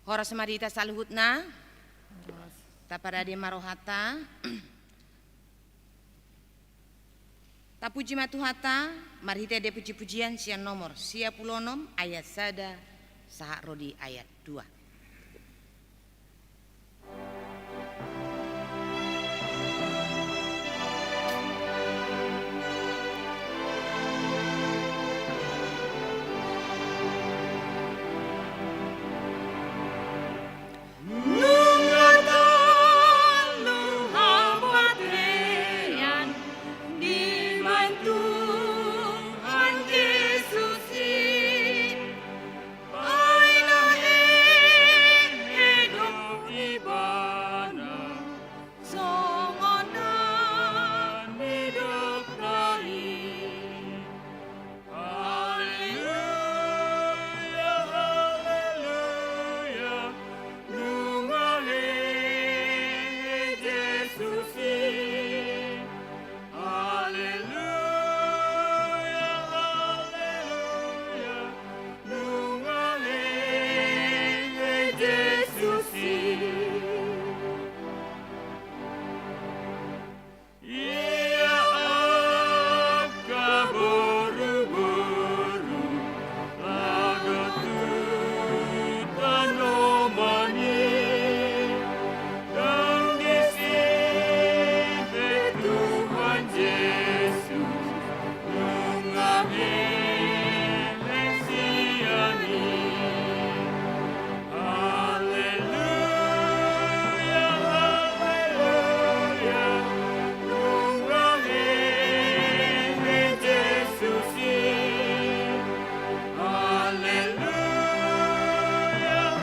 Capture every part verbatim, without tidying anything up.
Horas ma di hita saluhutna. Taparade ma rohanta. Tapuji ma Tuhanta marhite di puji-pujian sian nomor sia pulu onom ayat sada sahat ro di ayat dua. Nunga talu hamatean dibahen Tuhan Jesus i, ai na hehe do Ibana songon na nidokna i. Haleluya, haleluya, nunga hehe Jesus i. Haleluya, haleluya, nunga hehe Jesus i. Ia angka boruboru laga tu tanoman i, dung disi pe Tuhan Jesus nunga hehe sian i. Haleluya, haleluya, nunga hehe Jesus i. Haleluya,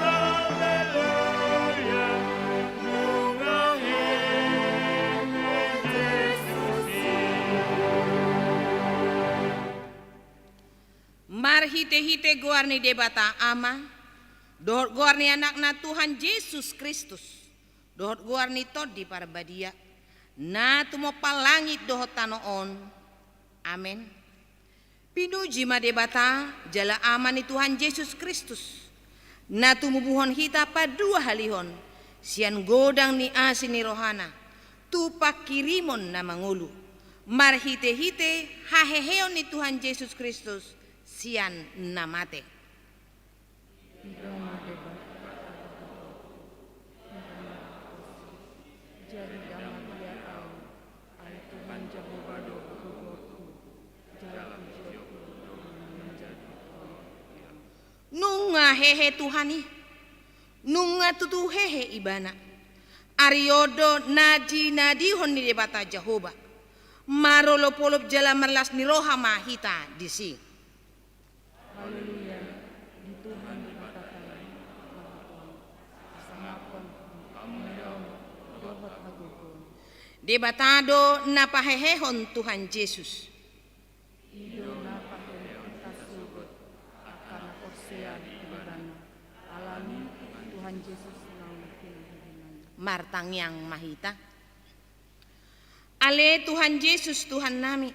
haleluya, nunga hehe Jesus i. Marhitehite goar ni Debata Ama, dohot goar ni Anakna Tuhan Jesus Kristus, dohot goar ni Tondi Parbadia, na tumompa langit dohot tano on. Amen. Pinuji ma Debata, jala Ama ni Tuhan Jesus Kristus, na tumubuhon hita paduahalihon sian godang ni asi ni rohana tu panghirimon na mangolu, marhitehite haheheon ni Tuhan Jesus Kristus sian na mate. Ida ma Debata, jadi ndang maliat ahu, ai Tuhan Jahowa do goarhu, jala pujionku do manjadi Tuhan. Nunga hehe Tuhan i, nunga tutu hehe Ibana. Ari on do na jinadihon ni Debata Jahowa. Marolopolop jala marlas ni roha ma hita disi. Haleluya, di Tuhan Debatanta i halak on, hasangapon, hamuliaon, dohot hagogoon. Debata do na pahehehon Tuhan Jesus. I do na pahehehon tasogot angka na porsea di Ibana, alani Tuhan Jesus naung pinahehena. Martangiang ma hita. Ale Tuhan Jesus, Tuhannami,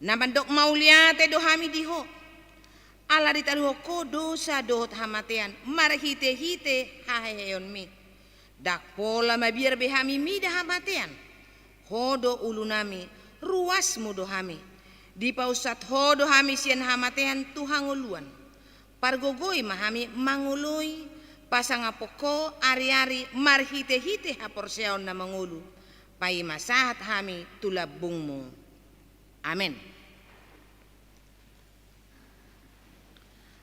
na mandok mauliate do hami di Ho, ala ditaluhon Ho dosa dohot hamatean marhitehite haheheonMi. Ndang pola mabiar be hami mida hamatean. Ho do ulunami, ruasMu do hami. Dipausat Ho do hami sian hamatean tu hangoluan. Pargogoi ma hami mangoloi, pasangaphon Ho ariari marhitehite haporseaon na mangolu, paima sahat hami tu lambungMu. Amen.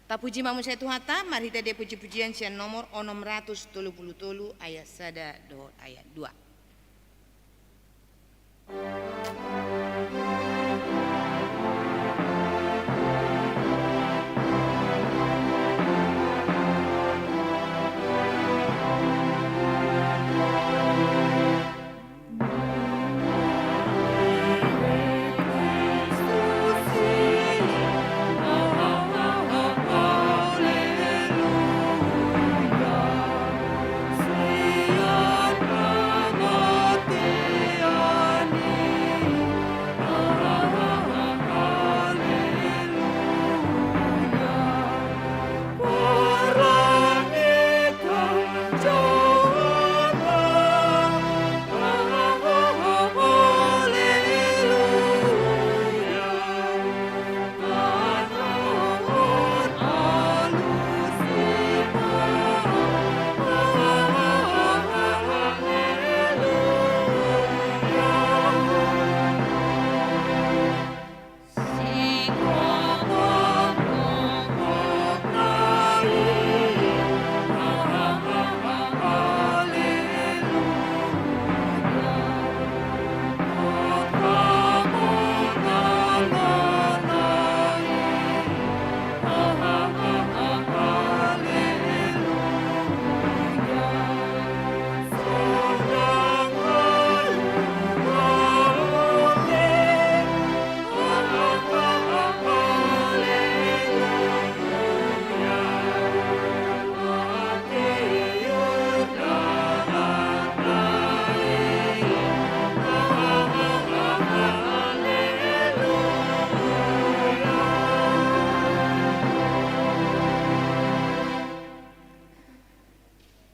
Tapuji ma muse Tuhanta marhite di puji-pujian sian nomor onom ratus tolu pulu tolu ayat sada dohot ayat dua.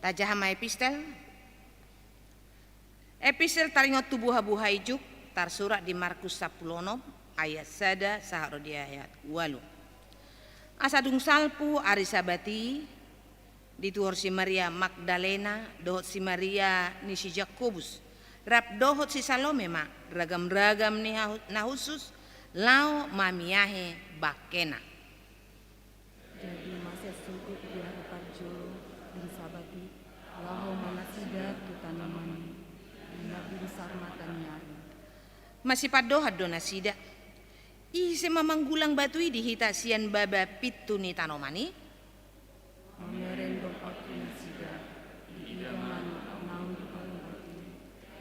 Tajaha ma epistel. Epistel taringot tu buha-buha ijuk, tarsurat di Markus sampulu onom ayat sada sahat ro di ayat ualu. Asa dung salpu ari Sabat i, dituhor si Maria Magdalena dohot si Maria ni si Jakobus, rap dohot si Salome ma ragam-ragam ni hahu-, na hushus, laho mamiahe bangkena. Jadi masa suhut di ari parjolo di Sabat i, laho ma nasida tu tanoman i, di na binsar mata ni ari. Masipandohan do nasida. Ise ma manggulang batu i di hita sian baba pintu ni tanoman i? Mamereng do ahu tu nasida, diida ma naung dipalu batu i,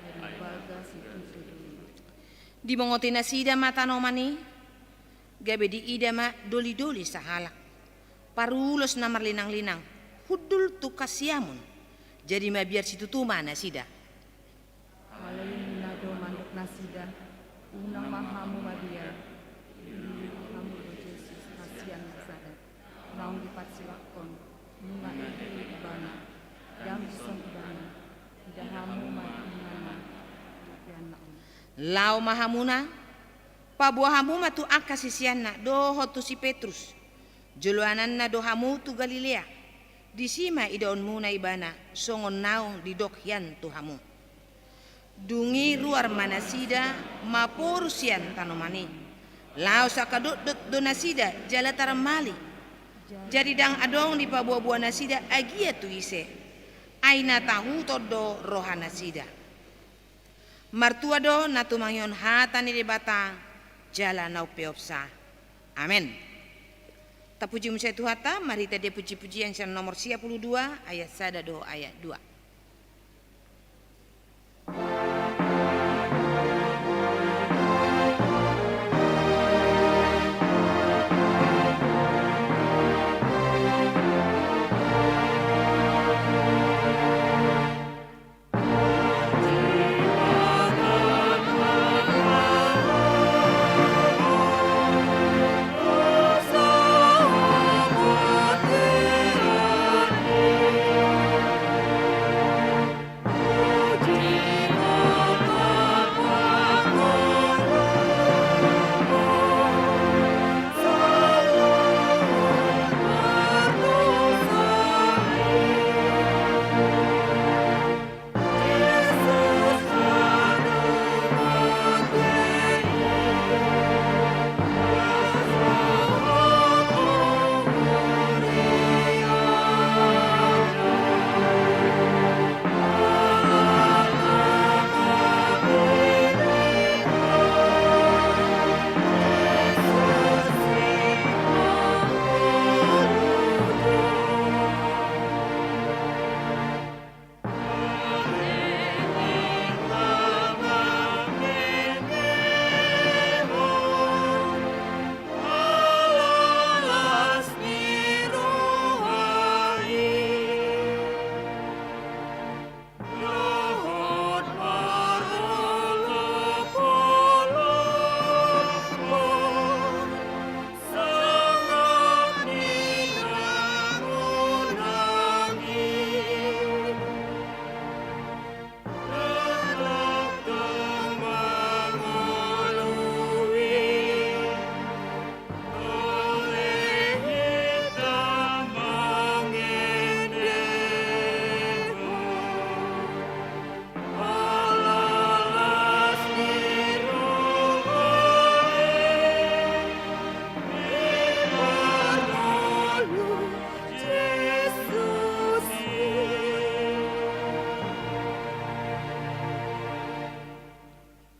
ai di bagas i tutu do i. Dibongoti nasida ma tanoman i, gabe diida ma doli-doli sahalak, parulos na marlinang-linang, hundul tungkan siamun. Jadi mabiar situtu ma nasida. Alai ninna do mandok nasida, unang ma hamu mabiar, dilului hamu do Jesus na sian Nasaret, naung diparsilakkon, nunga i do ibana, dang dison ibana, ida hamu ma inganan ni anakna on. Laho ma hamuna, paboa hamu ma tu angka siseanna dohot tu si Petrus, joloananna do hamu tu Galilea, disi ma idaonmuna ibana songon naung didok hian tu hamu. Dung i ruar ma nasida maporus sian tanoman i. Laos angka dotdot do nasida jala tarmali. Jadi dang adong dipaboa-boa nasida agia tu ise. Ai na tahuton do roha nasida. Martua do na tumangihon hata ni Debata jala na umpeopsa. Amen. Tapuji muse Tuhanta marhite di puji-pujian sian nomor sia pulu dua ayat sada dohot ayat dua.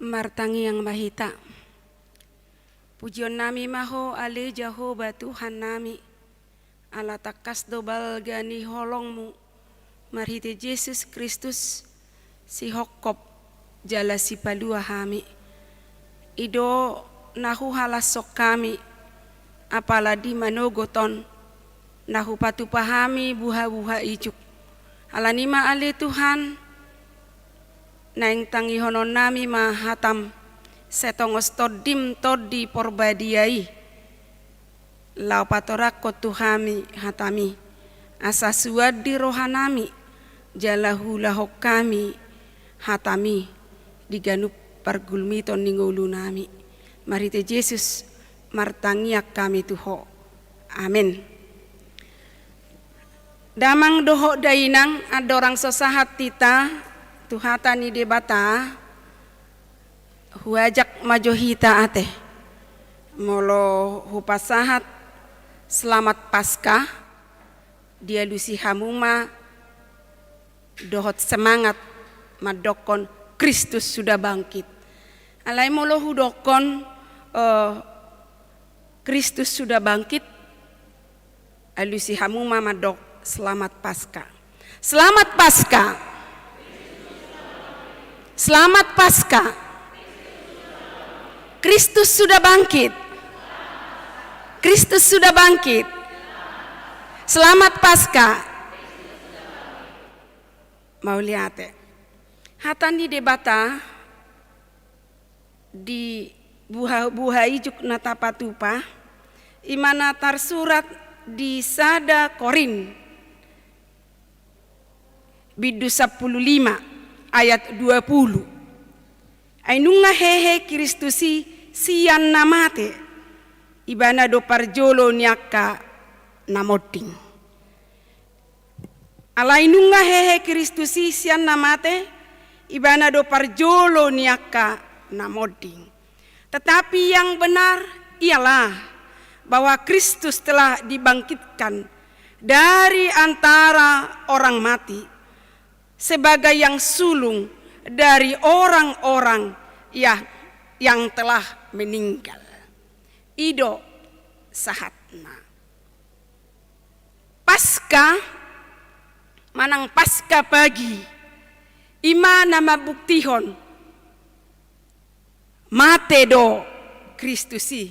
Martangiang ma hita. Pujionnami ma Ho ale Jahowa Tuhannami, ala tangkas do balga ni holongmu marhite Jesus Kristus, sihophop jala sipalua hami. I do na huhalashon hami, apala di manogot on, na hupatupa hami buha-buha ijuk. Alani ma ale Tuhan, naeng tangihononnami ma hatam, sai tongos tondim Tondi Porbadia i, laho patorangkon tu hami hatami, asa suan di rohanami, Jala huulahon hami hataMi di ganup pargulmiton ni ngolunami. Marhite Jesus martangiang hami tu Ho. Amen. Damang dohot dainang, andorang so sahat hita tu hata ni Debata, huajak ma jo hita ate. Molo hupasahat Selamat Paskah, dialusi hamu ma dohot semangat mandokkon Kristus sudah bangkit. Alai molo hudokkon, eh, Kristus sudah bangkit, alusi hamu ma mandok Selamat Paskah. Selamat Paskah. Selamat Paskah. Kristus sudah bangkit. Kristus sudah bangkit. Selamat Paskah. Mauliate. Hata ni Debata di buha, buha ijuk na tapatupa, i ma na tarsurat di sada Korint, bindu sampulu lima ayat dua pulu. Ai nunga hehe Kristus i sian na mate, ibana do parjolo ni angka na monding. Alai nunga hehe Kristus i sian na mate, ibana do parjolo ni angka na monding. Tetapi yang benar ialah bahwa Kristus telah dibangkitkan dari antara orang mati sebagai yang sulung dari orang-orang yang, yang telah meninggal. I do sahatna. Paska manang Paska pagi, i ma na mambuktihon mate do Kristus i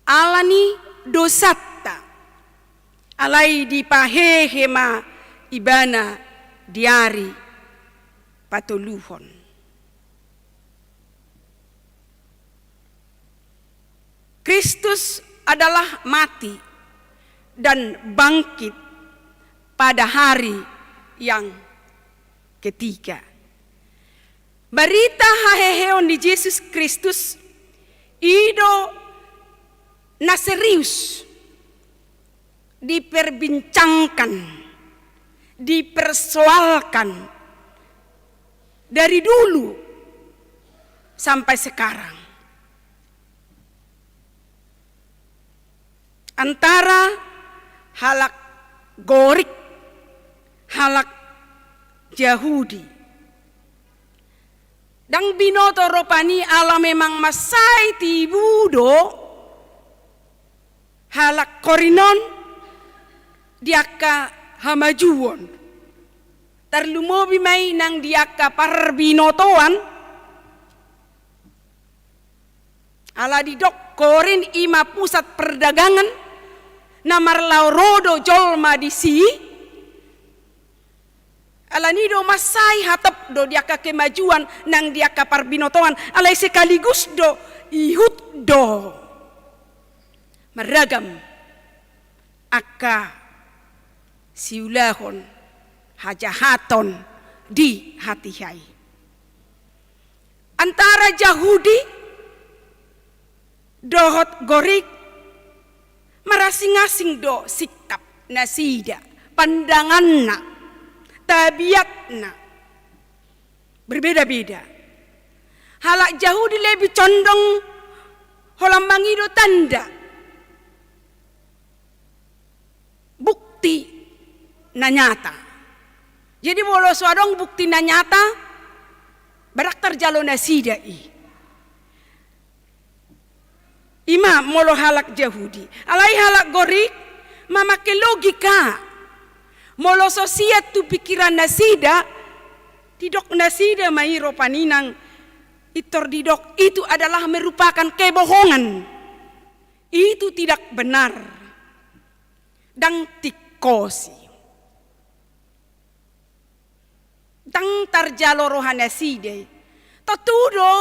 ala ni dosanta, alai dipahehe ma ibana di ari patoluhon. Kristus adalah mati dan bangkit pada hari yang ketiga. Barita haheheon ni Jesus Kristus i do na serius diperbincangkan, dipersoalkan dari dulu sampai sekarang. Antara halak Gorik, halak Jahudi. Ndang binoto rupani ala memang mansai tibu do halak Korint on di angka hamajuon. Tarlumobi ma i nang di angka parbinotoan, ala didok Korint i ma pusat perdagangan, na marlaho ro do jolma disi. Alani do mansai hatop do di angka kemajuan nang di angka parbinotoan, alai sekaligus do ihut do marragam angka siulahon hajahaton di hatiha i. Antara Jahudi dohot Gorik marasing-asing do sikap nasida, pandanganna, tabiatna, berbeda-beda. Halak Jahudi lebih condong holan mangido tanda, bukti na nyata. Jadi molo so adong bukti na nyata, barang tarjalo nasida i. I ma molo halak Jahudi. Alai halak Gorik mamake logika. Molo so siat tu pikiran nasida, didok nasida ma i rupani nang intor didok itu adalah merupakan kebohongan. Itu tidak benar. Ndang tingkos i. Ndang tarjalo roha nasida i. Tontu do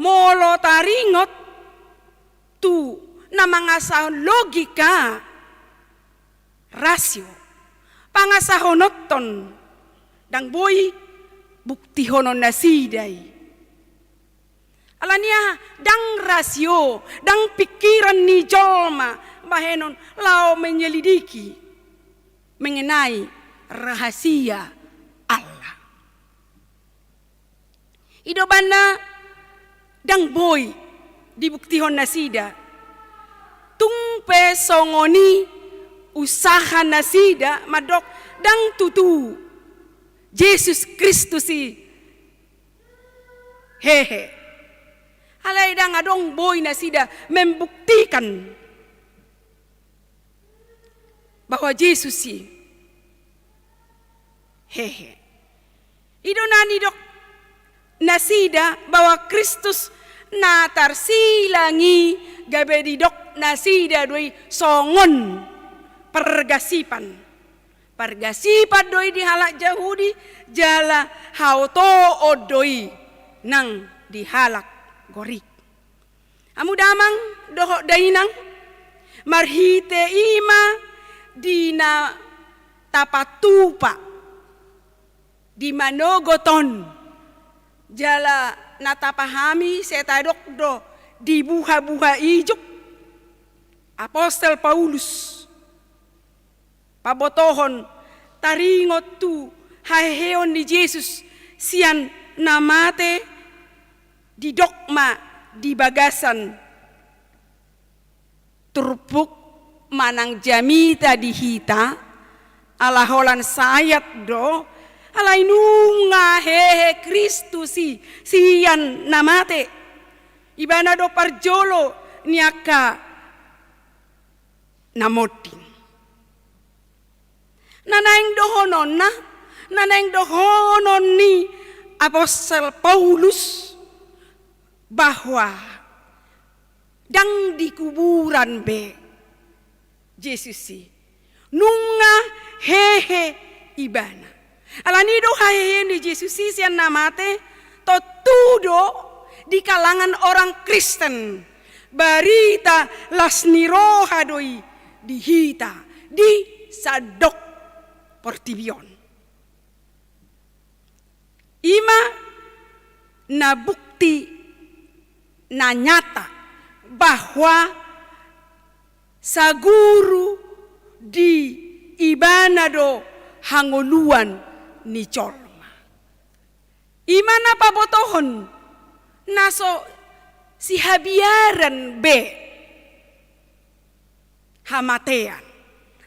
molo taringot tu na mangasahon logika, rasio, pangasahononton Ndang boi buktihonon nasida i. Alani aha? Ndang rasio, ndang pingkiran ni jolma bahenon laho menyelidiki mengenai rahasia Allah. I do umbahen na ndang boi dibuktihon nasida. Tung pe songon i usaha nasida mandok ndang tutu Jesus Kristus i hehe. Alai ndang adong boi nasida membuktikan bahwa Jesus i hehe. I do na nidok nasida bahwa Kristus na tarsilang i gabe didok nasida do i songon pargasipan. Pargasipan do i di halak Jahudi, jala haotoon do i nang di halak Gorik. Hamu damang dohot dainang, marhite i ma di na tapatupa di manogot on, jala na tapahami sai tadok do di buhabuha ijuk, Apostel Paulus pabotohon taringot tu haheheon ni Jesus sian na mate, didok ma di bagasan turpuk manang jamita di hita, ala holan sayat do, alai nunga hehe Kristus i sian na mate. Ibana do parjolo ni angka na monding. Na naeng dohononna, na naeng dohonon ni Apostel Paulus bahwa ndang di kuburan be Jesus i, nunga hehe ibana. Alani do haheheon ni Jesus i sian na mate, tontu do di kalangan orang Kristen barita las ni roha do i di hita di sandok portibi on. I ma na bukti na nyata bahwa saguru di ibana do hangoluan ni jolma. I ma na pabotohon na so sihabiaran be hamatean.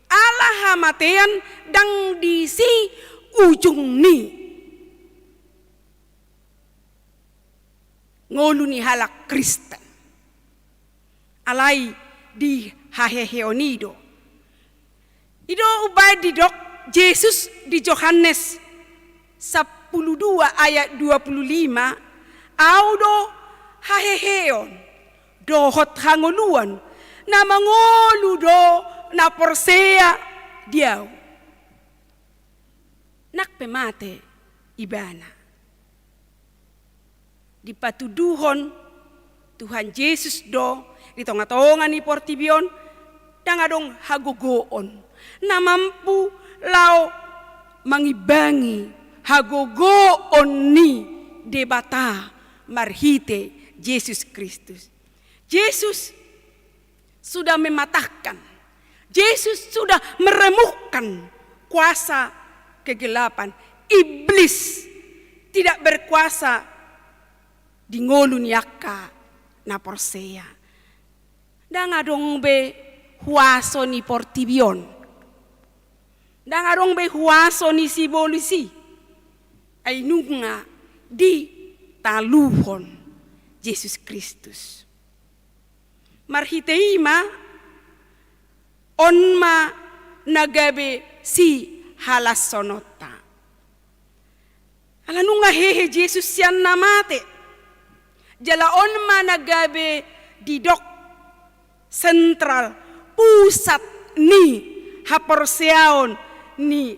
Ala hamatean ndang disi ujung ni ngolu ni halak Kristen. Alai di haheheon i do. I do umbahen didok Jesus di Johannes sampulu dua ayat dua pulu lima, Au do haheheon dohot hangoluan, na mangolu do na porsea di Au. Nang pe mate ibana, dipatuduhon Tuhan Jesus do di tongatonga ni portibi on, ndang adong hagogoon na mampu laho mangimbangi hagogoon ni Debata marhite Jesus Kristus. Jesus sudah mematahkan. Jesus sudah meremukkan kuasa kegelapan. Iblis tidak berkuasa di ngolu ni angka na porsea. Ndang adong be huaso ni portibi on. Ndang adong be huaso ni sibolis i. Ai nunga ditaluhon Jesus Kristus. Marhite i ma, on ma na gabe sihalashononta. Ala nunga hehe Jesus sian na mate. Jala on ma na gabe didok sentral, pusat ni haporseaon ni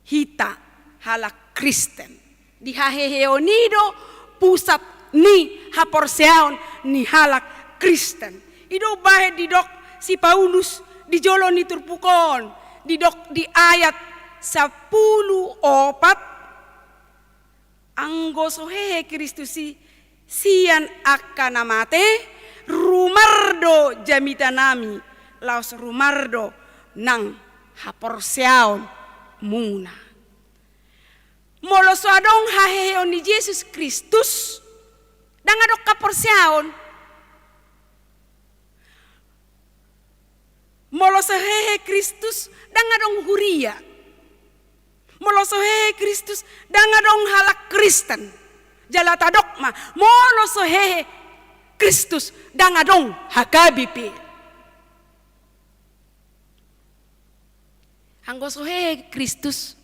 hita halak Kristen. Di haheheon i do pusat ni haporseaon ni halak Kristen. I do umbahen didok si Paulus di jolo ni turpuk on, didok di ayat sampulu opat, anggo so hehe Kristus i sian angka na mate, rumar do jamitanami, laos rumar do nang haporseaonmuna. Molo so adong haheheon ni Jesus Kristus, ndang adong haporseaon. Molo so hehe Kristus, ndang adong huria. Molo so hehe Kristus, ndang adong halak Kristen. Jala tadok ma, molo so hehe Kristus, ndang adong H K B P. Anggo so hehe Kristus,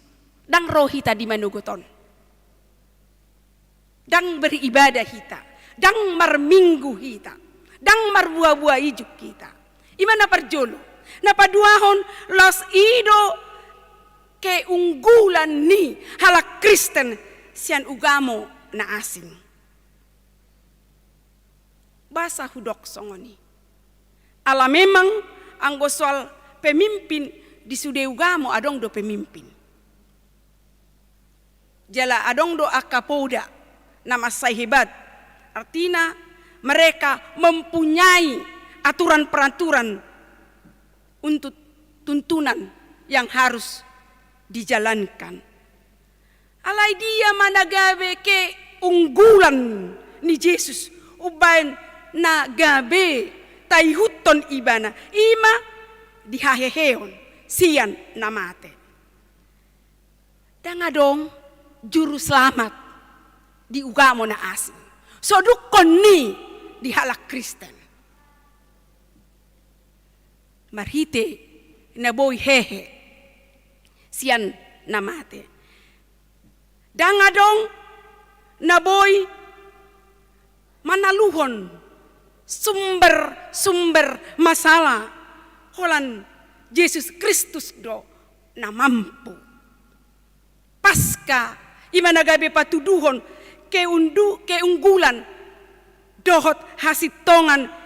ndang ro hita di manogot on. Ndang beribadah hita, ndang marminggu hita, ndang marbuabua ijuk hita. I ma na parjolo. Na paduahon, laos i do keunggulan ni halak Kristen sian ugamo na asing. Boasa hudok songon i? Ala memang anggo soal pemimpin, di sude ugamo adong do pemimpin. Jala adong do angka poda na mansai hebat. Artina, mereka mempunyai aturan-peraturan untuk tuntunan yang harus dijalankan. Alai dia ma na gabe keunggulan ni Jesus umbahen na gabe taihuthon ibana, i ma di haheheon sian na mate. Ndang adong juru selamat di ugamo na asing. Sodukkon ni di halak Kristen. Marhite na boi hehe sian na mate. Ndang adong na boi manaluhon sumber-sumber masalah, holan Jesus Kristus do na mampu. Paska, i ma na gabe patuduhon keundu-, keunggulan dohot hasintongan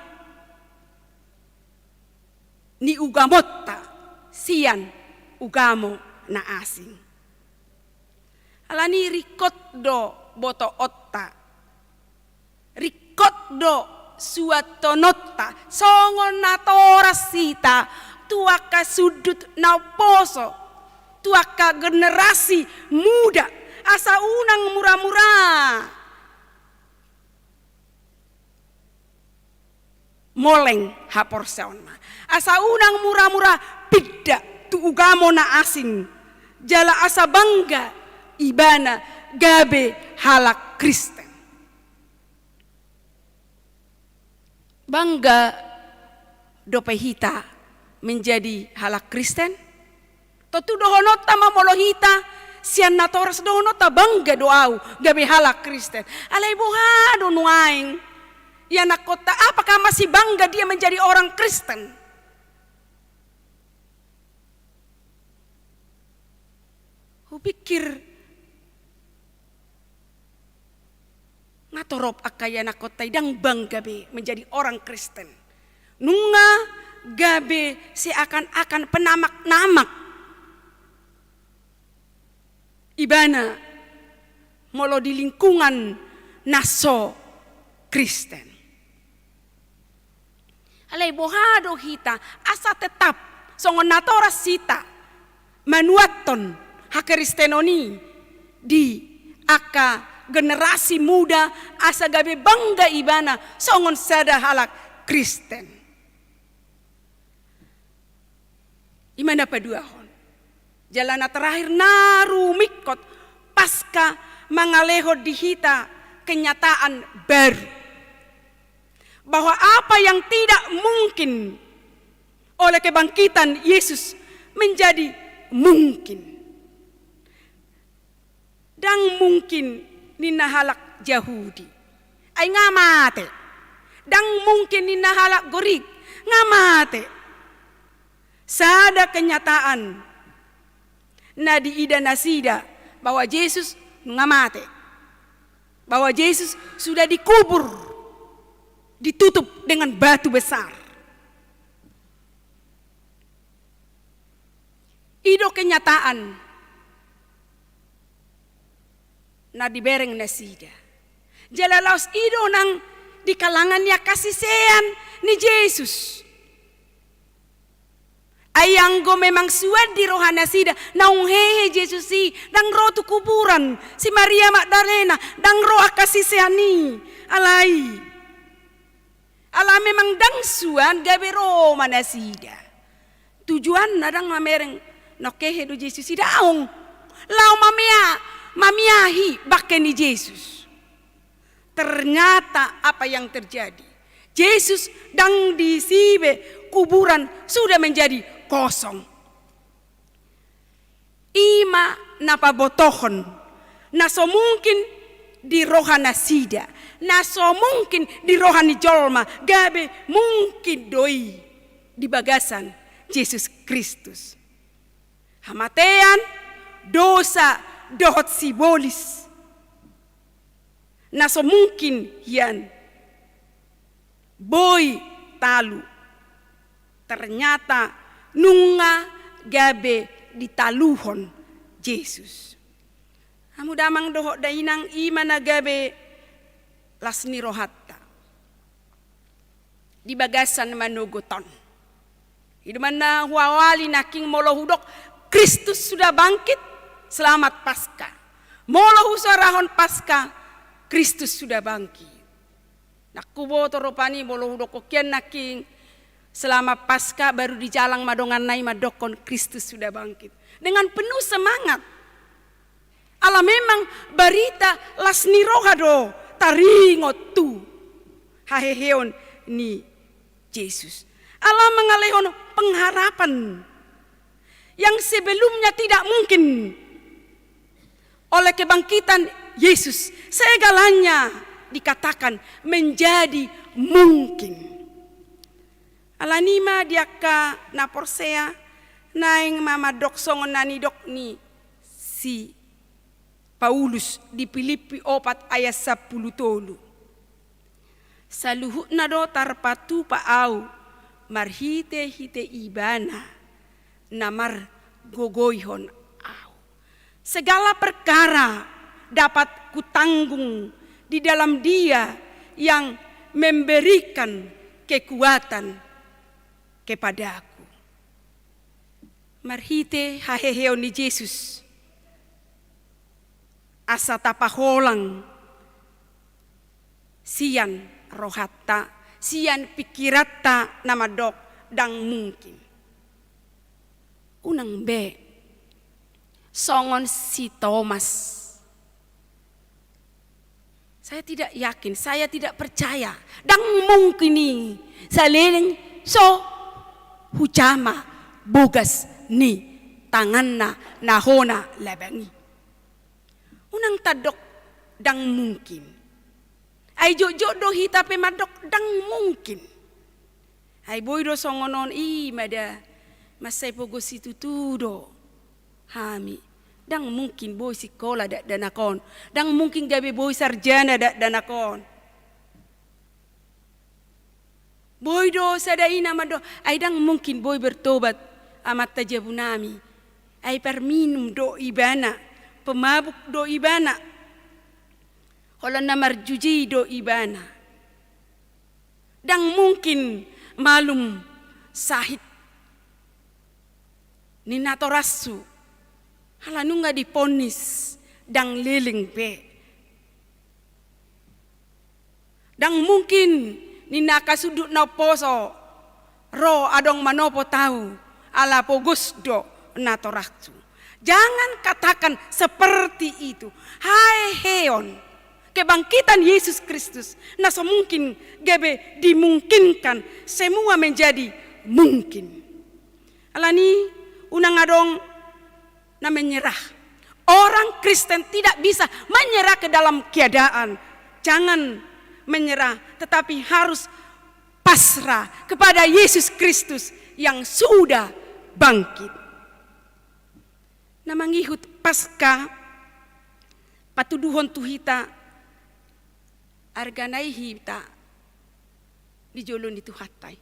ni ugamonta sian ugamo na asing. Alani ringkot do botoonta, ringkot do suantononta, songon natoras hita tu angka sundut na umposo, tu angka generasi muda, asa unang mura-mura moleng haporseaonna. Asa unang mura-mura pinda tu ugamo na asing, jala asa bangga ibana gabe halak Kristen. Bangga dope hita menjadi halak Kristen? Tontu dohononta ma molo hita sian natoras, dohononta bangga do au gabe halak Kristen. Alai boha do nuaeng ianakkonta, apakah masih bangga dia menjadi orang Kristen? Hupikir nga torop angka ianakkonta i ndang bangga be menjadi orang Kristen. Nunga gabe seakan-akan penamak-namak ibana molo di lingkungan na so Kristen. Alai boha do hita asa tetap songon natoras hita manuathon hakristenon i di angka generasi muda, asa gabe bangga ibana songon sada halak Kristen. I ma na paduahon. Jala na terakhir, na rumingkot, Paska mangalehon di hita kenyataan baru, bahwa apa yang tidak mungkin oleh kebangkitan Yesus menjadi mungkin. Ndang mungkin ninna halak Jahudi, ai nga mate. Ndang mungkin ninna halak Gorik, nga mate. Sada kenyataan na diida nasida, bahwa Jesus nga mate, bahwa Jesus sudah dikubur, ditutup dengan batu besar. I do kenyataan na dibereng nasida. Jala laos i do nang di kalangan ni angka sisean ni Jesus. Ai anggo memang suan di roha nasida naung hehe Jesus i, ndang ro tu kuburan si Maria Magdalena, ndang ro angka sisean i. Alai ala memang ndang suan, gabe ro ma nasida. Tujuanna ndang mamereng naung hehe do Jesus i, daong. Laho mamea, mameahi bangke ni Jesus. Ternyata apa yang terjadi? Jesus ndang disi be, kuburan sudah menjadi kosong. I ma na pabotohon na so mungkin di roha nasida, na so mungkin di roha ni jolma, gabe mungkin do i di bagasan Jesus Kristus. Hamatean, dosa, dohot sibolis na so mungkin hian boi talu, ternyata nunga gabe ditaluhon Jesus. Hamu damang dohot dainang, i ma na gabe las ni rohanta di bagasan manogot on. I do ma na huawali nangkin, molo hudok Kristus sudah bangkit, selamat Paskah. Molo husuarahon Paskah, Kristus sudah bangkit. Ndang huboto rupani molo hudok hon hian nangkin selamat Paskah, baru dijalang ma donganna i mandokkon Kristus sudah bangkit. Dengan penuh semangat. Ala memang barita las ni roha do taringot tu haheheon ni Jesus. Ala mangalehon pengharapan yang sebelumnya tidak mungkin, oleh kebangkitan Yesus, segalanya dikatakan menjadi mungkin. Alani i ma di angka na porsea, naeng ma mandok songon na nidok ni si Paulus di Pilippi opat ayat sampulu tolu. Saluhutna do tarpatupa ahu marhite-hite Ibana na margogoihon ahu. Segala perkara dapat kutanggung di dalam Dia yang memberikan kekuatan kepadaku. Marhite haheheon ni Jesus, asa tapaholang sian rohanta, sian pingkiranta na mandok ndang mungkin. Unang be songon si Tomas. Saya tidak yakin, saya tidak percaya. Ndang mungkin i saleleng so hujama bogas ni tanganna na hona labang i. Unang tandok ndang mungkin. Ai jotjot do hita pe mandok ndang mungkin. Ai boi do songon on, i ma da, mansai pogos situtu do hami. Ndang mungkin boi sikola dakdanak on. Ndang mungkin gabe boi sarjana dakdanak on. Boi do sada ina mandok, ai ndang mungkin boi bertobat amanta jabunami. Ai parminum do ibana, pemabuk do ibana. Holan na marjuji do ibana. Ndang mungkin malum sahit ni natorashu, ala nunga diponis ndang leleng be. Ndang mungkin ninna angka sundut na umposo ro adong manopot ahu, ala pogos do natorashu. Jangan katakan seperti itu. Haheheon kebangkitan Yesus Kristus, na so mungkin gabe dimungkinkan, semua menjadi mungkin. Alani i, unang adong na menyerah. Orang Kristen tidak bisa menyerah ke dalam keadaan. Jangan menyerah, tetapi harus pasrah kepada Yesus Kristus yang sudah bangkit. Na mangihut Paskah patuduhon tu hita arga na i hita di jolo ni Tuhanta i.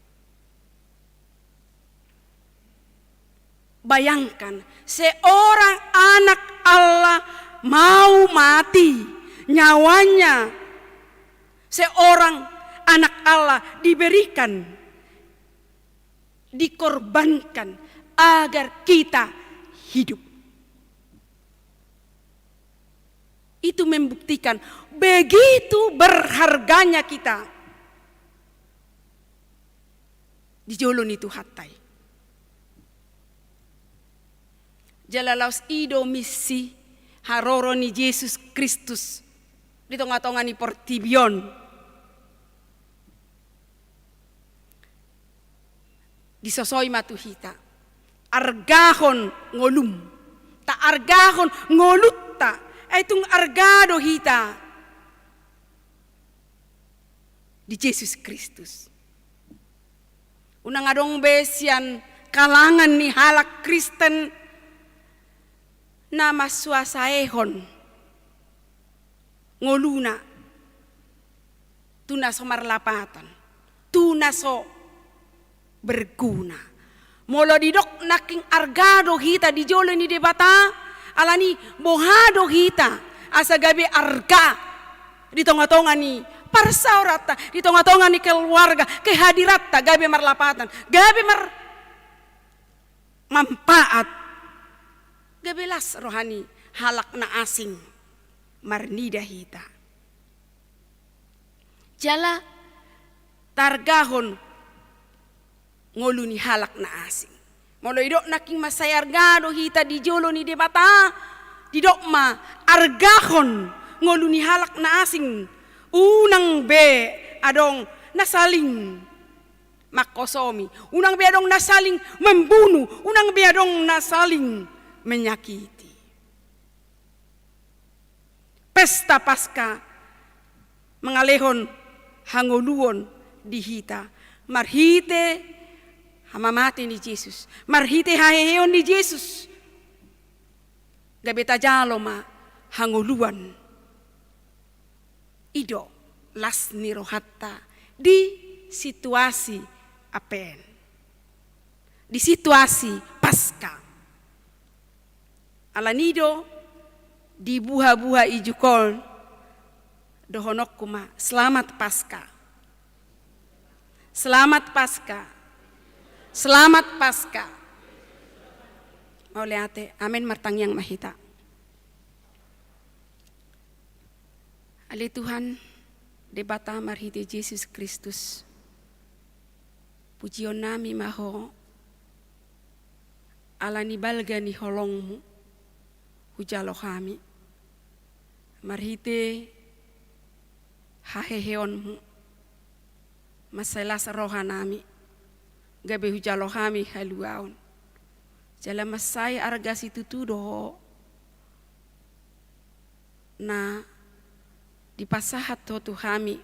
Bayangkan, seorang anak Allah mau mati, nyawanya seorang anak Allah diberikan, dikorbankan agar kita hidup. Itu membuktikan begitu berharganya kita di jolo ni Tuhanta i. Jala laos i do misi haroro ni Jesus Kristus di tonga-tonga ni portibi on. Disosoi ma tu hita, argahon ngolum, taargahon ngolunta, ai tung arga do hita di Jesus Kristus. Unang adong be sian kalangan ni halak Kristen na mansuasaehon ngoluna tu na so marlapatan, tu na so berguna. Molo didok nangkin arga do hita di jolo ni Debata, alani boha do hita asa gabe arga di tonga-tonga ni parsaoranta, di tonga-tonga ni keluarga, kehadiranta gabe marlapatan, gabe mar-, manfaat, gabe las roha ni halak na asing marnida hita. Jala taargahon ngolu ni halak na asing. Molo didok nangkin mansai arga do hita di jolo ni Debata, didok ma argahon ngolu ni halak na asing. Unang be adong na saling mangkosomi, unang be adong na saling membunuh, unang be adong na saling menyakiti. Pesta Paska mangalehon hangoluon di hita marhite hamamate ni Jesus, marhite haheheon ni Jesus. Gabe tajalo ma hangoluan. I do las ni rohanta di situasi Advent, di situasi Paska. Alani do di buha-buha ijuk on dohononku ma, Selamat Paska. Selamat Paska. Selamat Paska. Mauliate. Amen. Martangiang ma hita. Ale Tuhan, Debata marhite Jesus Kristus, pujionnami ma Ho, alani balga ni holongmu hujalo hami, marhite haheheonmu, mansai las rohanami, gabe hujalo hami haluaon. Jala mansai arga situtu do Ho na dipasahat Ho tu hami,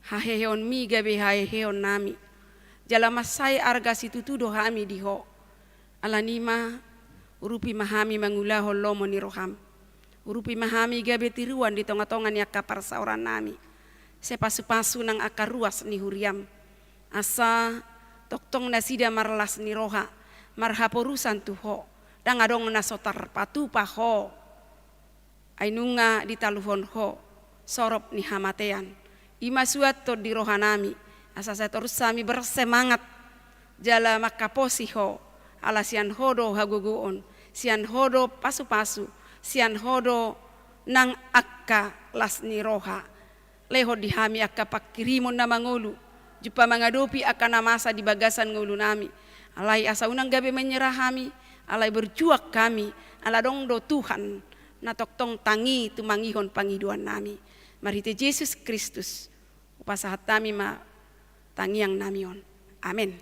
haheheonmi gabe haheheonnami. Jala mansai arga situtu do hami di Ho. Alani ma, urupi ma hami mangulahon lomo ni roham. Urupi ma hami gabe tiruan di tonga-tonga ni angka parsaorannami. Sai pasu-pasu nang angka ruas ni huriam. Asa tongtong nasida marlas ni roha, marhaporusan tu Ho. Ndang adong na so tarpatupa Ho. Ai nunga ditaluhon Ho sorop ni hamatean. I ma suanhon di rohanami, asa sai torus hami bersemangat jala mangkaposi Ho, ala sian Ho do hagogoon, sian Ho do pasu-pasu, sian Ho do nang angka las ni roha. Lehon di hami angka pangkirimon na mangolu, jumpa mangadopi angka na masa di bagasan ngolunami. Alai asa unang gabe menyerah hami, alai berjuang hami, ala adong do Tuhan na tongtong tangi tumangihon pangidoannami. Marhite Jesus Kristus, hupasahat hami ma tangiangnami on. Amen.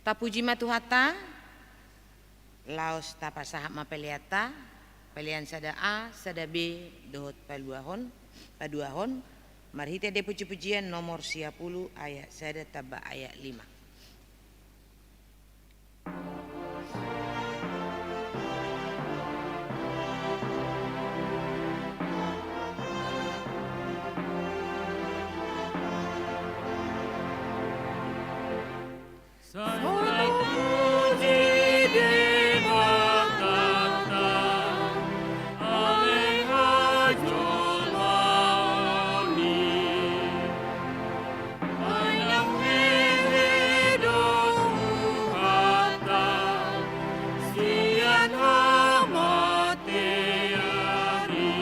Tapuji ma Tuhanta, laos tapasahat ma peleanta, pelean sada A, sada B, dohot paluahon, paduahon. Marhite di puji-pujian nomor sia pulu ayat sada tamba ayat lima. Sai tapuji Debatanta, ale hajolmaon i. Ai nang hehe do Tuhanta sian hamatean i.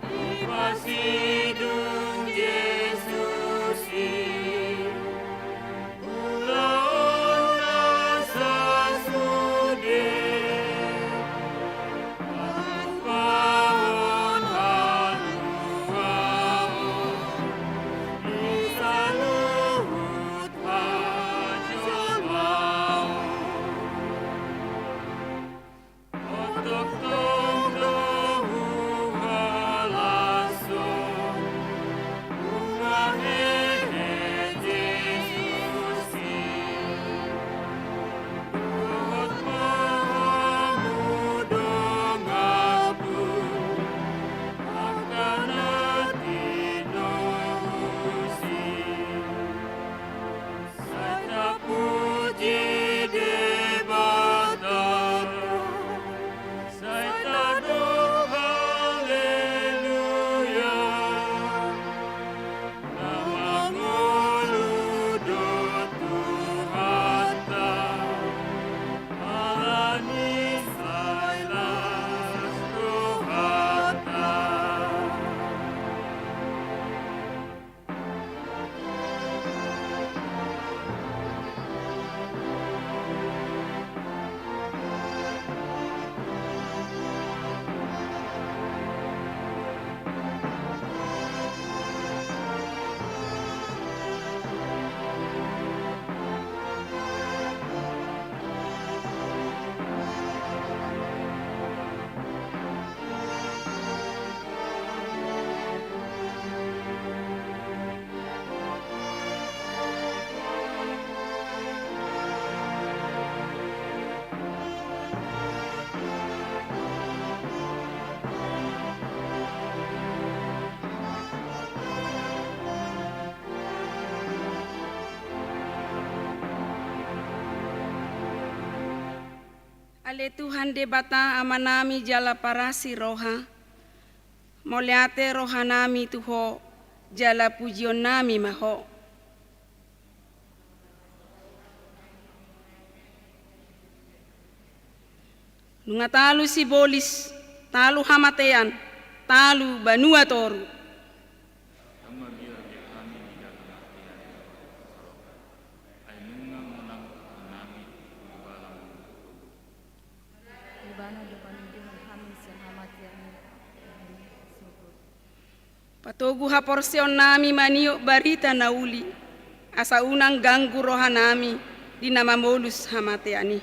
Dipasidung Jesus i ulaonna sasude, patupaon haluaon di saluhut hajolmaon. Tongtong do huhalashon, nunga hehe Jesus i, dohot ma hamu donganku, angka na tinomu i. Sai tapuji Debata, sai tadok haleluya. Na mangolu do Tuhanta, ala ni sai las rohanta. Ale Tuhan Debata Amanami jala parasi roha, mauliate rohanami tu Ho, jala pujionnami ma Ho. Nunga talu sibolis, talu hamatean, talu banua toru. Ibana do panindanghon hami sian hamatean i. Patogu haporseaonnami maniop barita na uli, asa unang ganggu rohanami di na mamolus hamatean i.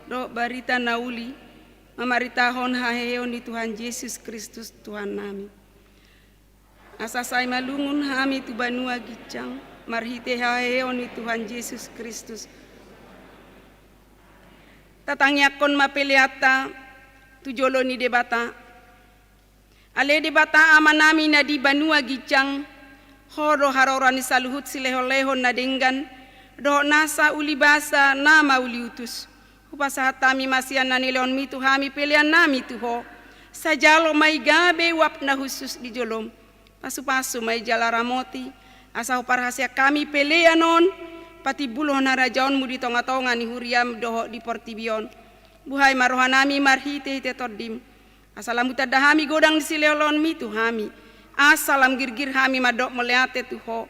Dohot barita na uli, mamaritahon haheheon ni Tuhan Jesus Kristus Tuhannami. Asa sai malungun hami tu banua ginjang, marhite haheheon ni Tuhan Jesus Kristus. Tatangiangkon ma peleanta tu jolo ni Debata. Ale Debata Amanami na di banua ginjang, Ho do haroro ni saluhut silehonlehon na denggan, dohot nasa uli basa na mauliutus. Hupasahat hami ma sian na nilehonmi tu hami peleannami tu Ho. Sai jalo ma i gabe uap na hushus di jolom. Pasupasu ma i jala ramoti, asa huparhaseang hami pelean on, patimbulhon harajaonmu di tongatonga ni huriam dohot di portibi on. Buhai ma rohanami marhitehite Tondim. Asa lam hutanda hami godang ni silehonlehonmi tu hami. Asa lam girgir hami mandok mauliate tu Ho.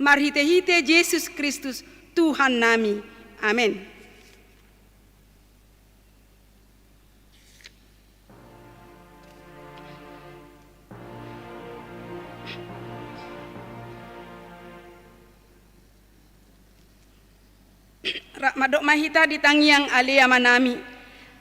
Marhitehite Jesus Kristus, Tuhannami. Amen. Rap mandok ma hita di tangiang Ale Amanami.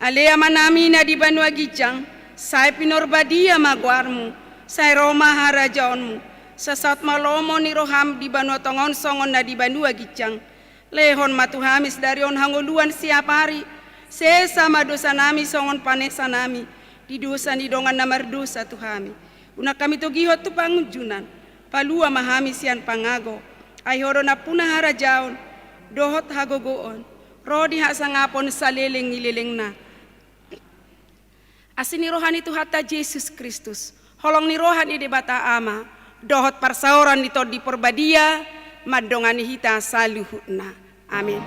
Ale Amanami na di banua ginjang, sai pinarbadia ma goarmu, sai ro ma harajaonmu, sai saut ma lomo ni roham di banua tonga on songon na di banua ginjang. Lehon ma tu hami sadari on hangoluan siapari, sesa ma dosanami songon panesanami di dosa ni dongan na mardosa tu hami. Unang hami togihon tu pangunjunan, palua ma hami sian pangago, ai Ho do nampuna harajaon, dohot hagogoon, ro di hasangapon saleleng ni lelengna. Asi ni roha ni Tuhanta Jesus Kristus, holong ni roha ni Debata Ama, dohot parsaoran ni Tondi Parbadia, mandongani hita saluhutna. Amin.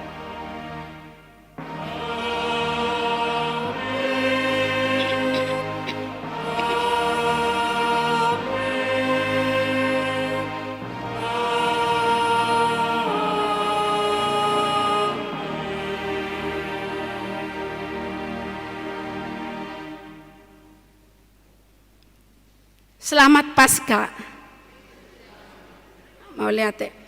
Selamat Paskah. Mauliate.